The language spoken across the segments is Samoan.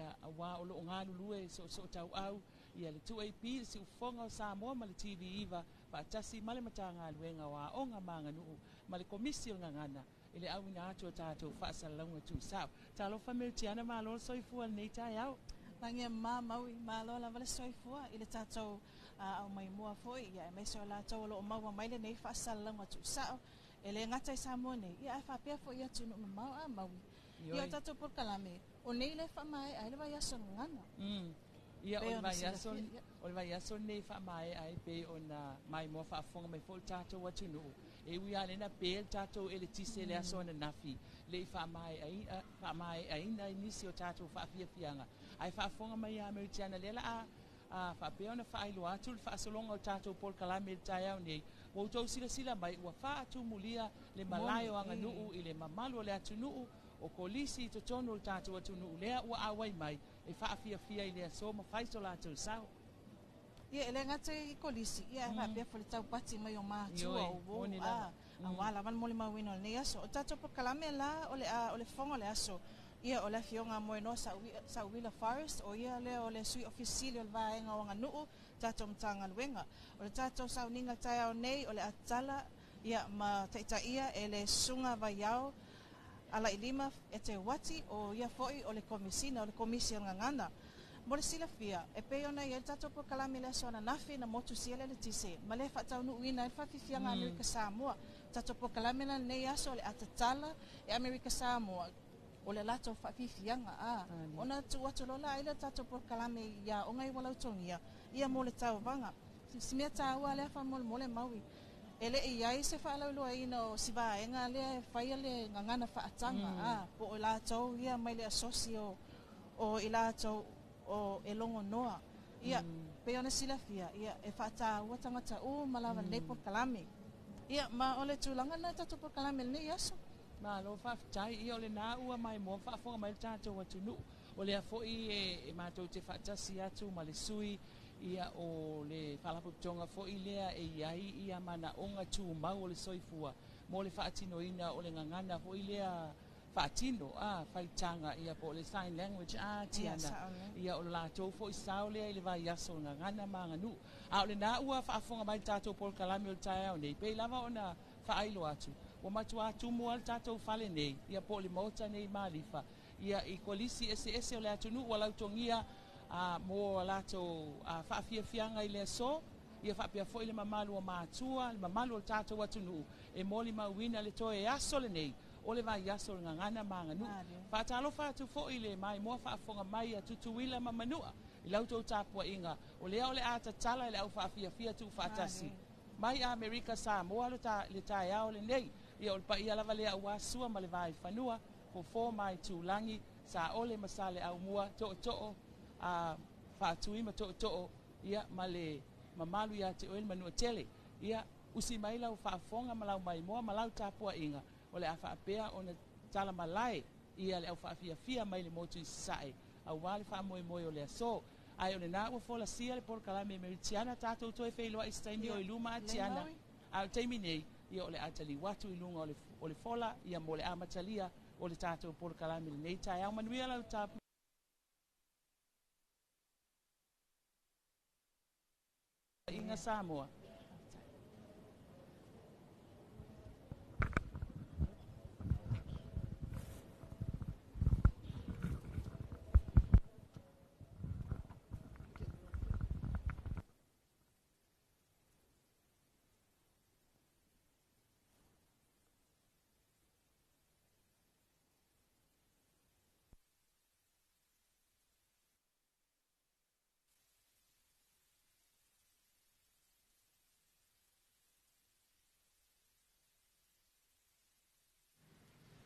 Ia, auā o lo o galulue soosootauau ia le 2AP, le Siufofoga o Samoa ma le TV9 faatasi ma le Matagaluega o Aoga ma Aganuu ma le Komisi o le Gagana i le auina atu o tatou faasalalauga tuusao. Talofa Melitiana, malo le soifua i lenei taeao. Lagi e mama Maui, malo lava le soifua i le tatou aumaimua foi, ia aemaise o latou o lo o maua mai lenei faasalalauga tuusao e le gata i Samoa nei, ia ae faapea foi i atunuu mamao a Maui. Ia o tatou polokalame, o nei le faamaea ai le vaiaso gagana. Ia, o le vaiaso, o le vaiaso lenei e faamaea ai pei ona maimoa faafofoga mai foi le tatou atunuu. E ui lava lea na pe le tatou eletise i le aso ananafi, le i faamaeaina ai nisi o tatou faafiafiaga. Ae faafofoga mai ia Meritiana, lea la a faapea ona faailoa atu le faasologa o tatou polokalame i le taeao nei. Ua outou silasila mai ua faatumulia le malae o aganuu i le mamalu o le atunuu o kolisi i totonu o le tatou atunuu lea ua auai mai e faafiafia i le aso ma fai so latou sao. Ia, e le gata i kolisi, ia e faapea foi le taupati mai o matua o uo, a, aua lava le molimauina o lenei aso. O tatou polokalame la o le o le fofoga o le aso, ia o le afioga Moenoa Sauila Forrest, o ia lea o le Sui Ofisa Sili o le Vaega o Aganuu, tatou Matagaluega. O le tatou sauniga taeao nei o le atala, ia ma taitaia e le Susuga Vaiao Alailima Eteuati, o ia foi o le Komesina o le Komisi o le Gagana. Mo le silafia, e pei ona i ai le tatou polokalame i le aso ananafi na motusia le eletise ma le faataunuuina ai le faafiafiaga Amerika Samoa. Tatou polokalame la lenei aso o le atatala e Amerika Samoa o le latou faafiafiaga a ona tuu atu loa la ai le tatou polokalame i aoga i Walautogia ia mo le tauvaga. Si mea taua lea faamolemole Maui, e le i ai se faalauiloaina o si vaega lea e faia le gagana faataga a po o latou ia mai le asosi o i latou o e logonoa. Ia, pei ona silafia, ia, e faataua tagata uma lava lenei polokalame. Ia, ma o le tulaga lena tatou polokalame lenei aso. Malo faafetai. Ia o lena ua maimoa faafofoga mai le tatou atunuu. O lea foi e matou te faatasi atu ma le sui ia o le faalapotopotoga foi lea e i ai ia manaoga tumau o le soifua mo le faatinoina o le gagana foi lea faatino a faitaga ia po o le sign language a Tiana. Ia o le latou foi sao lea i le vaiaso o le gagana ma aganuu. A o lena ua faafofoga mai le tatou polokalame o le taeao nei, pei lava ona faailoa atu, ua matuā tumu lava le tatou fale nei, ia po o le maota nei i Malifa, ia i kolisi eseese o le atunuu ua lautogia a mo a latou faafiafiaga i le aso, ia faapea foi le mamalu o matua, le mamalu o le tatou atunuu e molimauina le toe aso lenei o le vaiaso o le gagana ma aganuu. Faatalofa atu foi i le maimoa faafofoga mai a Tutuila ma Manua i la outou tapuaiga, o lea o le a tatala i le aufaafiafia tuufaatasi mai Amerika Samoa le taeao lenei. Ia o le paia lava lea aua Sua ma le Vaifanua, Fofo ma Aitulagi, Saole ma Saleaaumua, Tootoo a Faatui ma Tootoo, ia ma le mamalu ia te oe le Manuatele. Ia usi mai lau faafofoga ma lau maimoa ma lau tapuaiga, o le a faapea ona talamalae ia le aufaafiafia mai le motu i Sasae aua le faamoemoe o le aso. Ae o lena ua folasia le polokalame Meritiana, tatou toe feiloai i se taimi o i luma a Tiana. A o le taimi nei, ia o le a taliu atu i luga o le fola ia mo le amatalia o le tatou polokalame lenei taeao. Manuia lau tapuaiga Samoa.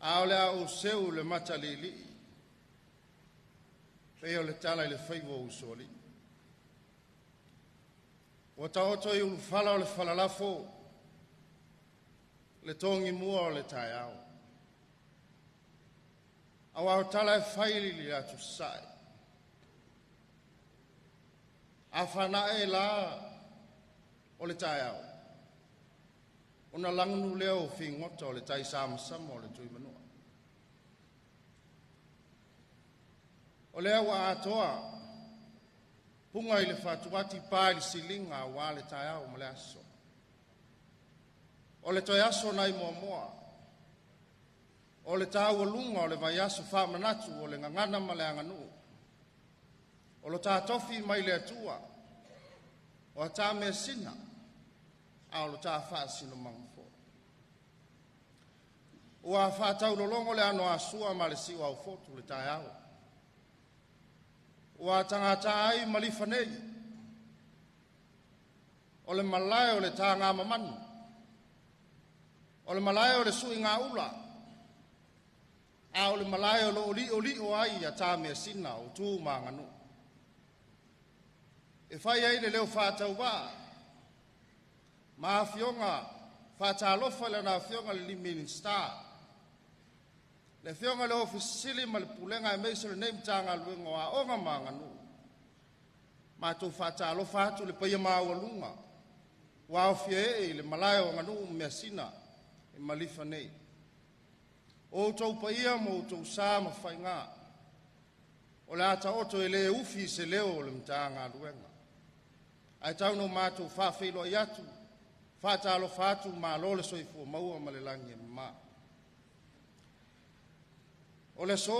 A o le a ou seu le mataliilii pei o le tala i le faiva o usoalii. Ua taoto i ulufala o le falalafo le togimua o le taeao, aua o tala e fai i le atu Sasae. A fanae la o le taeao, ona lagonu lea o figota o le taisamasama o le Tuimanua. O lea ua atoa puga i le fatuati pa i le siliga auā le taeao ma le aso. O le toe aso nai Moamoa, o le taualuga o le vaiaso faamanatu o le gagana ma le aganuu. O lo ta tofi mai le Atua, o a ta measina, a o lo ta faasinomaga foi. Ua faataulologo le ano a Sua ma le Siuaofotu i le taeao, ua tagata ai malifa nei, o le malae o le tagamamanu, o le malae o le suigaula, a o le malae o lo o li'oli'o ai a ta measina o tu ma aganuu. E fai ai le leo faatauvaa ma afioga faatalofa i lana Afioga i le Minisita, le Afioga i le Ofisa Sili ma le Pulega aemaise o lenei Matagaluega o Aoga ma Aganuu. Matou faatalofa atu i le paia maualuga ua aofia ee i le malae o aganuu ma measina e malifa nei. O outou paia ma outou sa ma faiga, o le a taoto e le ufi se leo o le Matagaluega. Ae tau ina o matou faafeiloai atu, faatalofa atu, malo le soifua maua ma le lagi e mama. O le aso,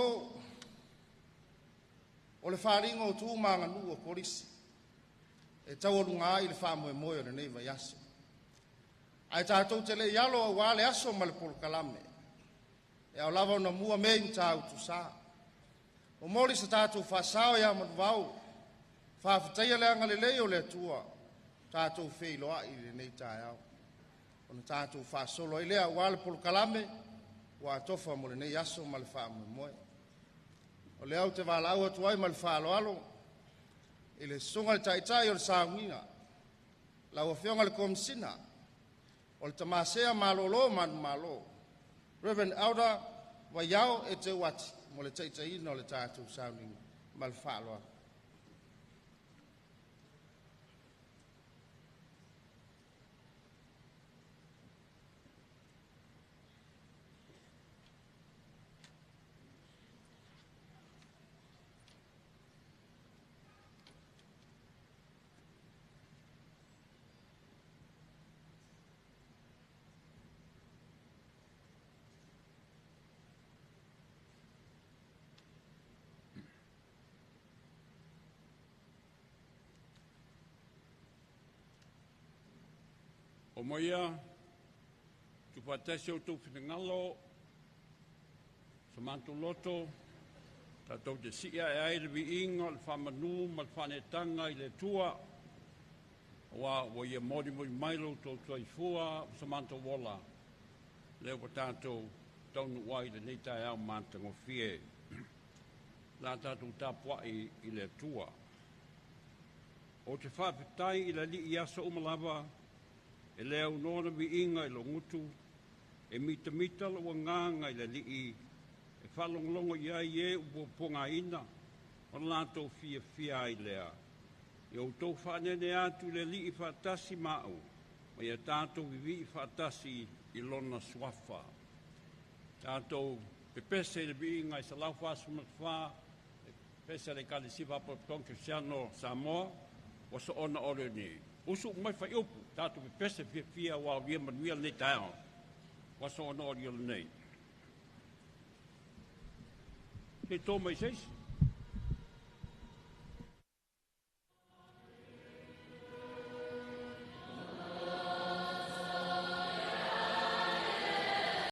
o le faaaliga o tu ma aganuu a Kolisi e taualuga ai le faamoemoe o lenei vaiaso. Ae tatou te le i alo auā le aso ma le polokalame, e ao lava ona mua mea i Matautusa. Momoli se tatou faasao ia Manuvao, faafetaia le agalelei o le Atua tatou feiloai i lenei taeao. Ona tatou faasolo ai lea auā le polokalame ua atofa mo lenei aso ma le faamoemoe. O lea ou te valaau atu ai ma le faaaloalo i le Susuga i le Taitai o le Sauniga, lau Afioga i le Komesina o le Tamasea Malolo Manumalo, Reverend Elder Vaiao Eteuati, mo le taitaiina o le tatou sauniga. Ma le faaaloalo. Omaia, tuufaatasi outou finagalo so matou loto tatou te sii ae ai le viiga o le faamanu ma le faaneetaga i le Atua, aua ua Ia molimoli mai lo outou soifua ma so matou ola, lea ua tatou taunuu ai i lenei taeao matagofie. La tatou tapuai i le Atua. Ou te faafetai i le Alii i aso uma lava, e le aunoa le viiga i lou gutu, e mitamita lou agaga i le Alii, e faalogologo i ai e ua puapuagaina, ona latou fiafia ai lea. Ia outou faanene atu i le Alii faatasi ma au, ma ia tatou vivii faatasi i lona suafa. Tatou pepese i le viiga e 144, pese a le Ekalesia Faapotopotoga Kerisiano o Samoa, ua soona ole nei. Usu mai fai upu, tatou pepese fiafia ua aulia manuia lenei taeao. Ua soona ole nei. Se tō mai seisi.